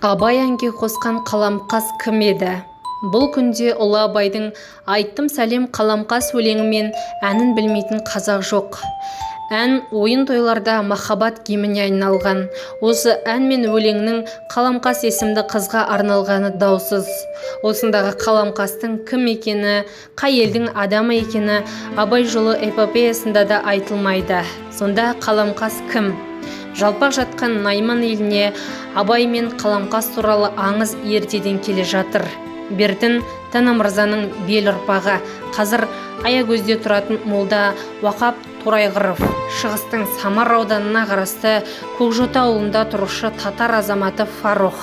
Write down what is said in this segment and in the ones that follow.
Абай әнге қосқан Қаламқас кім еді? Бұл күнде ұлы Абайдың «Айттым сәлем, Қаламқас» өлеңі мен әнін білмейтін қазақ жоқ. Ән ойын тойларда махаббат гимніне айналған. Осы ән мен өлеңнің Қаламқас есімді қызға арналғаны даусыз. Осындағы Қаламқастың кім екені, қай елдің адамы екені Абай жолы эпопеясында да айтылмайды. Сонда Қаламқас кім? Жалпақ жатқан Найман еліне Абай мен Қаламқас туралы аңыз ертеден келе жатыр. Бертін Тана мырзаның бел ұрпағы, қазір Аягөзде тұратын молда Уақап Торайғыров, шығыстың Самар ауданына қарасты Көкжота ауылында тұрушы татар азаматы Фарух,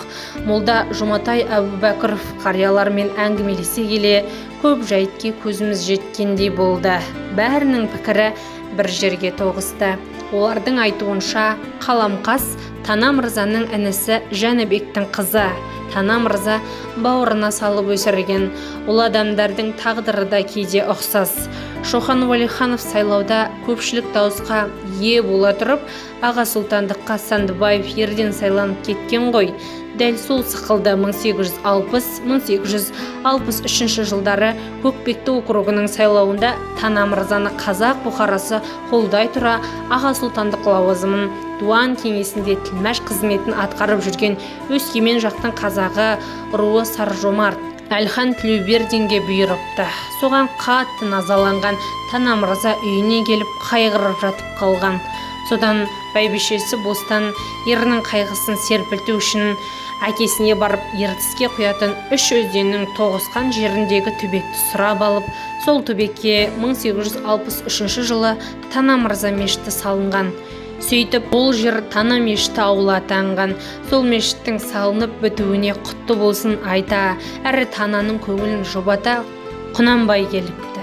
молда Жұматай Әбубәкіров қариялармен әңгімелесе келе көп жайтке көзіміз жеткендей болды. Бәрінің пікірі бір жерге тоғысты. Олардың айтуынша, Қаламқас Тана мырзаның інісі Жәнібектің қызы. Тана мырза бауырына салып өсірген. Ол адамдардың тағдыры да кейде ұқсас. Шоқан Уәлиханов сайлауда көпшілік дауысқа ие бола тұрып, аға сұлтандыққа Сандыбаев ерден сайланып кеткен ғой. Дәл сол сықылды 1860-1863 жылдары Көкпекті округінің сайлауында Тана мырзаны қазақ бұқарасы қолдай тұра, аға сұлтандық лауазымын дуан кеңесінде тілмәш қызметін атқарып жүрген Өскемен жақтың қазағы, руы Саржомарт Әлхан Тілеубердинге бұйырыпты. Соған қатты назаланған Тана мырза үйіне келіп қайғырып жатып қалған. Содан бәйбішесі Бостан ерінің қайғысын серпілту үшін әкесіне барып, Ертіске құятын үш өзеннің тоғысқан жеріндегі түбекті сұрап алып, сол түбекке 1863 жылы Тана мырза мешіті салынған. Сөйтіп, ол жер Тана мешіті ауылы атанған. Сол мешіттің салынып бітуіне құтты болсын айта, әрі Тананың көңілін жұбата Құнанбай келіпті.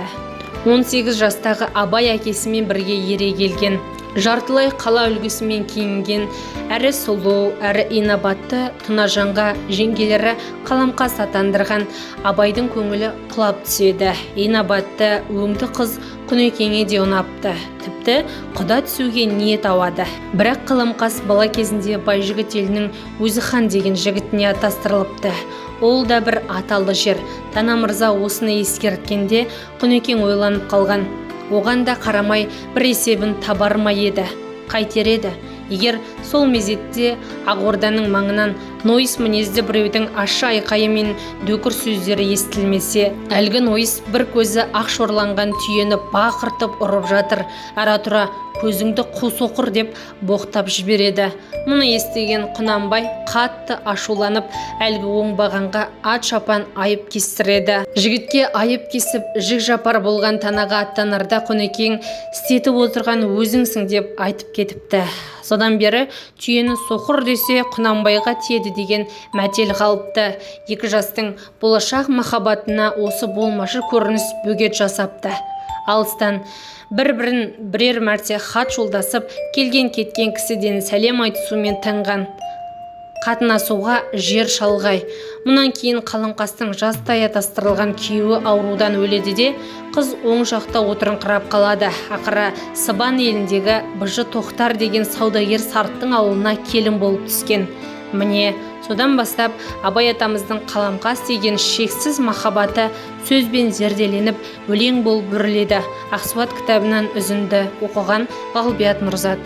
18 жастағы Абай әкесімен бірге ере келген. Жартылай қала үлгісімен киінген, әрі сұлу, әрі инабатты Тұнажанға жеңгелері Қаламқас атандырған Абайдың көңілі құлап түседі. Инабатты, өңді қыз Құнекеңе де ұнапты. Тіпті құда түсуге ниет ауады. Бірақ Қаламқас бала кезінде Байжігіт елінің Өзі хан деген жігітіне атастырылыпты. Ол да бір аталы жер. Тана мырза осыны ескерткенде, Құнекең ойланып қалған. Оған да қарамай, бір есебін табар ма еді? Қайтер еді? Егер сол мезетте Ақорданың маңынан нойыс мінезді біреудің ащы айқайы мен дөкір сөздері естілмесе. Әлгі нойыс бір көзі ақ шорланған түйені бақыртып ұрып жатыр. Ара тұра «Көзіңді қу соқыр» деп боқтап жібереді. Мұны естіген Құнанбай қатты ашуланып, әлгі оңбағанға ат шапан айып кестіреді. Жігітке айып кесіп, жік жапар болған Танаға аттанарда Құнекең «Істетіп отырған өзіңсің» деп айтып кетіпті. Содан бері түйені соқыр десе, Құнанбайға тиеді деген мәтел қалыпты. Екі жастың болашақ махаббатына осы болмашы көрініс бөгет жасапты. Алыстан бір-бірін бірер мәрте хат жолдасып, келген кеткен кісіден сәлем айтысумен тынған. Қатынасуға жер шалғай. Мұнан кейін Қаламқастың жастай атастырылған күйеуі аурудан өледі де, қыз оң жақта отырыңқырап қалады. Ақыры Сыбан еліндегі Быжы Тоқтар деген саудагер сарттың ауылына келін болып түскен. Міне, содан бастап Абай атамыздың Қаламқас деген шексіз махаббаты сөзбен зерделеніп, өлең болып өріледі. Ақсуат кітабынан үзінді. Оқыған Ғалбият Нұрзат.